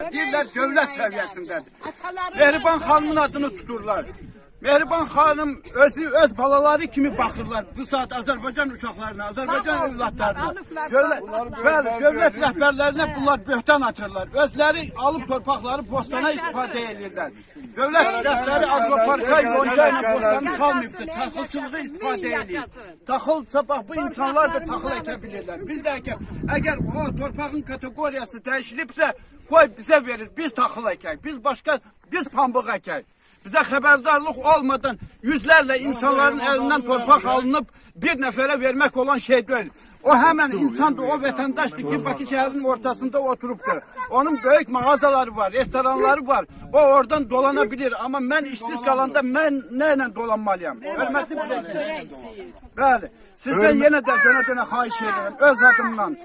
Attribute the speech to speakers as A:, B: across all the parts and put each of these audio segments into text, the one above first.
A: Deyirlər dövlət səviyyəsindədir. Mehriban xanımın adını tuturlar. Mehriban xanım özü öz balaları kimi baxırlar bu saat Azərbaycan uşaqlarına, Azərbaycan övladlarına. Dövlət rəhbərlərinə bunlar böhtan atırlar. Özləri alıb torpaqları bostana istifadə edirlər. Dövlət rəhbəri agroparka yonca ilə bostanı salmayıbdır. Taxılçılığı istifadə edir. Taxılsa bax bu insanlar da taxıl əkə bilirlər. Biz də əkə. Əgər o torpağın kateqoriyası dəyişilibsə, qoy bizə verir. Biz taxıl əkək. Biz başqa, biz pambıq əkək. Bizə xəbərdarlıq olmadan yüzlərlə insanların əlindən torpaq alınıb bir nəfərə vermək olan şey deyil. O həmən insandır, o vətəndaşdır ki, Bakı şəhərinin ortasında oturubdur. Onun böyük mağazaları var, restoranları var. O oradan dolana bilir. Amma mən işsiz qalanda mən nə ilə dolanmalıyam? Hörmətli prezident. Bəli. Sizdən yenə də dönə-dönə xahiş edirəm öz adımdan.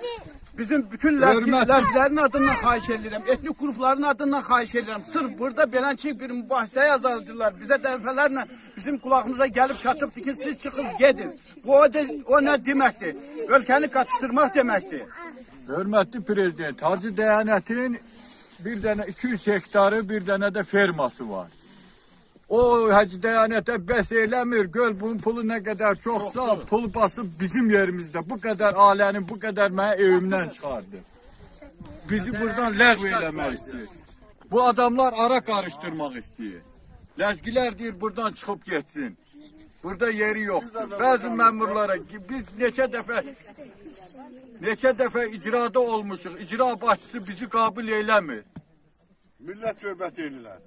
A: Bizim bütün ləzgilərin adından xahiş edirəm, etnik qrupların adından xahiş edirəm. Sırf burada belənçi bir mübahisə yazardılar. Bizə dəfələrlə bizim qulağımıza gəlib çatıbdır ki, siz çıxın gedin. Bu o nə deməkdir? Ölkəni qaçışdırmaq deməkdir.
B: Hörmətli prezident, Hacı Dəyanətin bir dənə 200 hektarı, bir dənə də ferması var. O Hacı Dəyanətə bəs eləmir. Göl bunun pulu nə qədər çoxsa, pul basıb bizim yerimizdə. Bu qədər ailənin, bu qədər mənə evimdən çıxardı. Bizi buradan ləğv eləmək istəyir. Bu adamlar ara qarışdırmaq istəyir. Ləzgilər deyir, buradan çıxıb getsin. Burada yeri yoxdur. Bəzi məmurlara biz neçə dəfə icrada olmuşuq. İcra başçısı bizi qəbul eləmir.
C: Millət söhbət eləyirlər.